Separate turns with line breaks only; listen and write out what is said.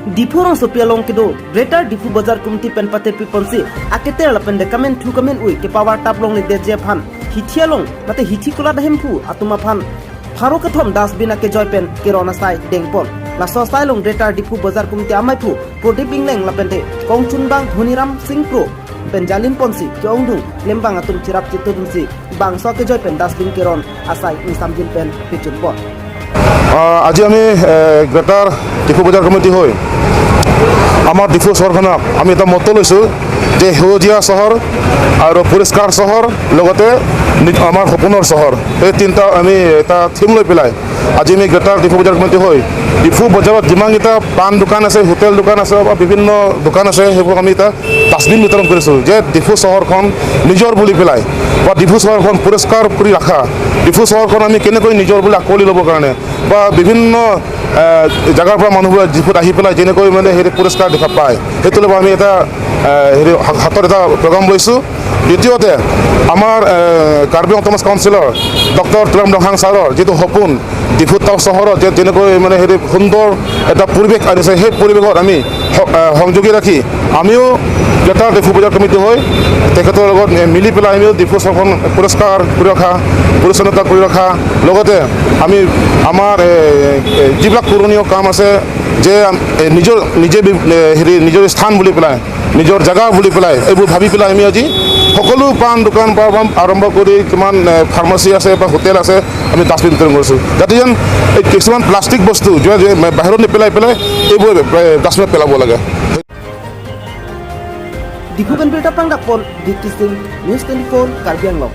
Diphu rong sopia long kido Greater Diphu Bazar Committee pen pate pi ponsi aketer la pen de kamen thu kamen ui ke power tap long le de je phan hithia long mate hithi kula da hemphu atuma phan pharo ka thom dustbin ake joy pen ke rona sai dengpon la so sai long Greater Diphu Bazar Committee amai phu Prodip Ingleng la pen de Kongchun bang Dhoniram Singh pro pen jalin ponsi ke ongdung lembang atum chirap chitudun si bang so ke joy pen dustbin ke ron asai insamjin pen pichun pon.
আজি আমি greater Diphu বজাৰ committee হৈ আমাৰ ডিফু চহৰখনক আমি এটা মত লৈছোঁ যে সেউজীয়া চহৰ আৰু পৰিষ্কাৰ চহৰ, লগতে আমাৰ সপোনৰ চহৰ। এই তিনিটা আমি এটা থিম লৈ পেলাই আজি আমি গ্ৰেটাৰ ডিফু বজাৰ কমিটি হৈ ডিফু বজাৰত যিমানকেইটা পাণ দোকান আছে, হোটেল দোকান আছে বা বিভিন্ন দোকান আছে, সেইবোৰ আমি এটা ডাষ্টবিন বিতৰণ কৰিছোঁ যে ডিফু চহৰখন নিজৰ বুলি পেলাই বা ডিফু চহৰখন পৰিষ্কাৰ কৰি ৰখা, ডিফু চহৰখন আমি কেনেকৈ নিজৰ বুলি আঁকোৱালি ল'বৰ কাৰণে বা বিভিন্ন জেগাৰ পৰা মানুহবোৰে ডিফুত আহি পেলাই যেনেকৈ মানে হেৰি পৰিষ্কাৰ দেখা পায়, সেইটো লৈ আমি এটা হেৰি হাতত এটা প্ৰগ্ৰাম লৈছোঁ। দ্বিতীয়তে, আমাৰ কাৰ্বি অট'নমাছ কাউন্সিলৰ ডক্টৰ তুলাম ৰংহাং ছাৰৰ যিটো সপোন, ডিফু টাউন চহৰত যে যেনেকৈ মানে হেৰি সুন্দৰ এটা পৰিৱেশ আনিছে, সেই পৰিৱেশত আমি সংযোগী ৰাখি আমিও গ্ৰেটাৰ ডিফু বজাৰ কমিটি হৈ তেখেতৰ লগত মিলি পেলাই আমিও ডিফু চহৰখন পৰিষ্কাৰ কৰি ৰখা, পৰিচ্ছন্নতা কৰি ৰখা, লগতে আমি আমাৰ যিবিলাক কৰণীয় কাম আছে যে নিজৰ নিজে হেৰি নিজৰ স্থান বুলি পেলাই, নিজৰ জেগা বুলি পেলাই, এইবোৰ ভাবি পেলাই আমি আজি সকলো পাণ দোকান পৰা আৰম্ভ কৰি কিমান ফাৰ্মাচী আছে বা হোটেল আছে, আমি ডাষ্টবিন বিতৰণ কৰিছোঁ, যাতে যেন এই কিছুমান প্লাষ্টিক বস্তু যোৱা যে বাহিৰত নেপেলাই পেলাই এইবোৰ ডাষ্টবিনত পেলাব লাগে।
Diphu pen Pita Pangdakpon, Dipti Singh, News 24, Karbi Anglong.